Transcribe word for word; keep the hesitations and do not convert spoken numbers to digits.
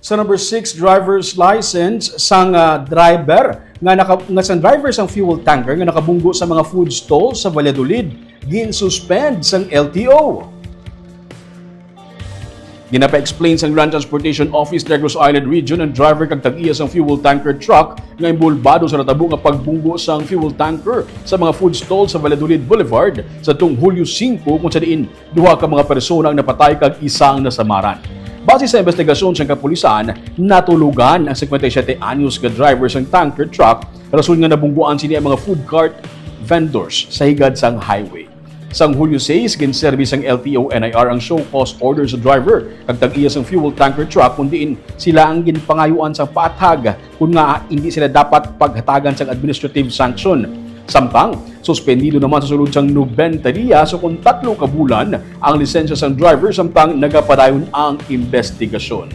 Sa number six, driver's license sang, ah, driver nga naka-, nga sang driver sang fuel tanker nga nakabunggo sa mga food stall sa Valladolid, gin-suspend sang L T O. Ginapa-explain sang Land Transportation Office Negros Island Region ang driver kag tag-iya sang fuel tanker truck nga inbolbado sa natabo nga pagbunggo sang fuel tanker sa mga food stall sa Valladolid Boulevard sa tung Hulyo singko, kung sa diin duha ka mga persona ang napatay kag isa ang nasamaran. Base sa investigasyon sang kapulisan, natulugan ang singkwenta y siyete anyos nga driver sang tanker truck rason nga nabungguan sini ang mga food cart vendors sa higad sang highway. Sang Hulyo sais, ginserbi sang L T O N I R ang show cause order sa driver kag tag-iya sang fuel tanker truck, kun diin sila ang ginpangayuan sang paathag kun nga hindi sila dapat paghatagan sang administrative sanction. Samtang, suspendido naman sa sulod sang nobenta dias o kon tatlo ka bulan ang lisensya sang driver samtang nagapadayon ang investigasyon.